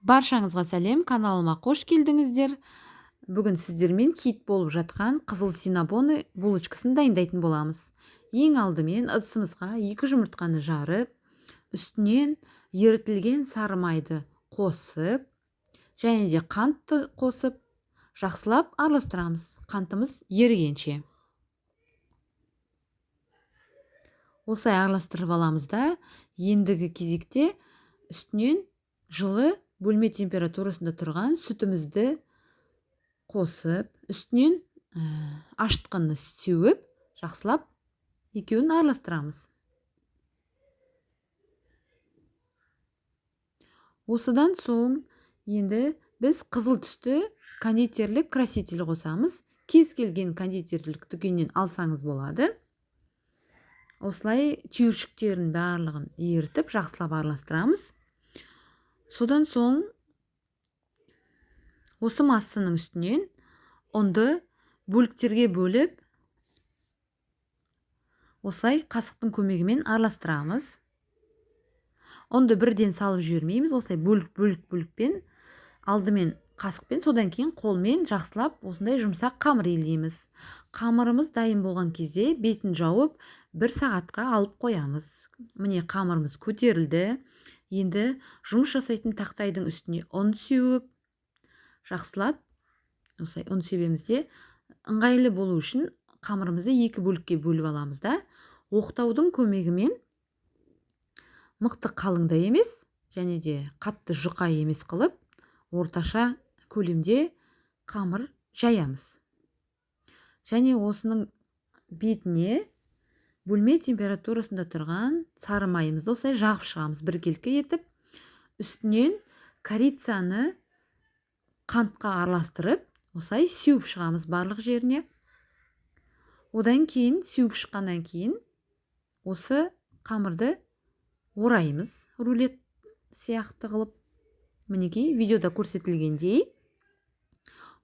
Баршаңызға сәлем, каналыма қош келдіңіздер. Бүгін сіздермен хит болып жатқан қызыл синнабоны булочкасын дайындайтын боламыз. Ең алдымен ыдысымызға 2 жұмыртқаны жарып, үстінен ерітілген сары майды қосып, және де қантты қосып, жақсылап араластырамыз. Қантымыз ерігенше. Осылай араластырып аламыз да, ендігі кезекте үстінен жылы бөлме температурасында тұрған сүтімізді қосып, үстінен ашытқыны сеуіп, жақсылап екеуін араластырамыз. Осыдан соң енді біз қызыл түсті кондитерлік краситель қосамыз. Кез келген кондитерлік дүкеннен алсаңыз болады. Осылай түйіршіктерін барлығын ерітіп, жақсылап араластырамыз. Содан соң осы массаның үстінен ұнды бөліктерге бөліп, осылай қасықтың көмегімен араластырамыз. Ұнды бірден салып жібермейміз, осылай бөлік-бөлік-бөлікпен, алдымен қасықпен, содан кейін қолмен жақсылап осындай жұмсақ қамыр илейміз. Қамырымыз дайын болған кезде бетін жауып, 1 сағатқа алып қоямыз. Міне қамырымыз көтерілді. Енді жұмыс жасайтын тақтайдың үстіне ұн сеуіп, жақсылап осылай ұн себеміз де, ыңғайлы болу үшін қамырымызды 2 бөлікке бөліп аламыз да, оқтаудың көмегімен мықты қалың да емес, және де қатты жұқа емес қылып, орташа көлемде қамыр жаямыз. Және осының бетіне бөлме температурасында тұрған сары майымызды осылай жағып шығамыз біркелкі етіп. Үстінен корицаны қантқа араластырып, осылай сеуіп шығамыз барлық жеріне. Одан кейін сеуіп шыққаннан кейін осы қамырды ораймыз рулет сияқты қылып. Мінекей видеода көрсетілгендей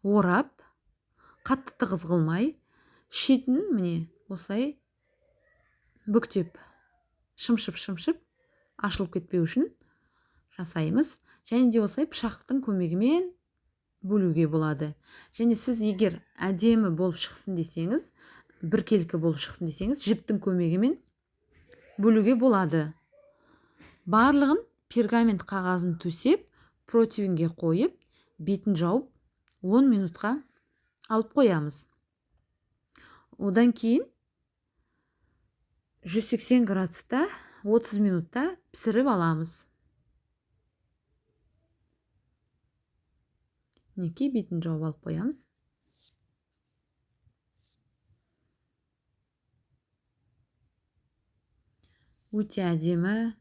орап, қатты тығыз қылмай, шетін міне осылай бүктеп, шымшып-шымшып ашылып кетпеу үшін жасаймыз. Және де осылай пышақтың көмегімен бөлуге болады. Және сіз егер әдемі болып шықсын десеңіз, біркелкі болып шықсын десеңіз, жіптің көмегімен бөлуге болады. Барлығын пергамент қағазын төсеп, противенге қойып, бетін жауып, 10 минутқа алып қоямыз. Одан кейін 180 градуста 30 минутта пісіріп аламыз. Мінекей бетін жауып алып қоямыз. Өте әдемі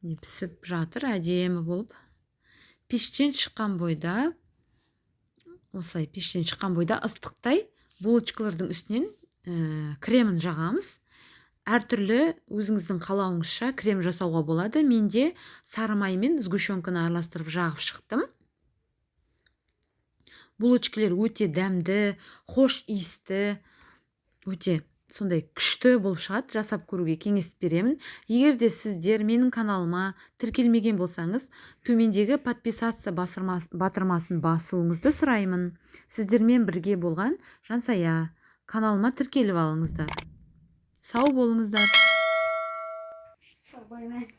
пісіп жатыр, әдемі болып. Пештен шыққан бойда, осылай пештен шыққан бойда ыстықтай булочкалардың үстінен кремін жағамыз. Әртүрлі өзіңіздің қалауыңызша крем жасауға болады. Менде сары май мен сгущенканы араластырып жағып шықтым. Булочкалар өте дәмді, хош иісті, өте сондай күшті болып шығады. Жасап көруге кеңес беремін. Егер де сіздер менің каналыма тіркелмеген болсаңыз, төмендегі подписаться батырмасын басуыңызды сұраймын. Сіздермен бірге болған Жансая, каналыма тіркеліп алыңыздар. Сау болыңыздар. Сау болыңыздар.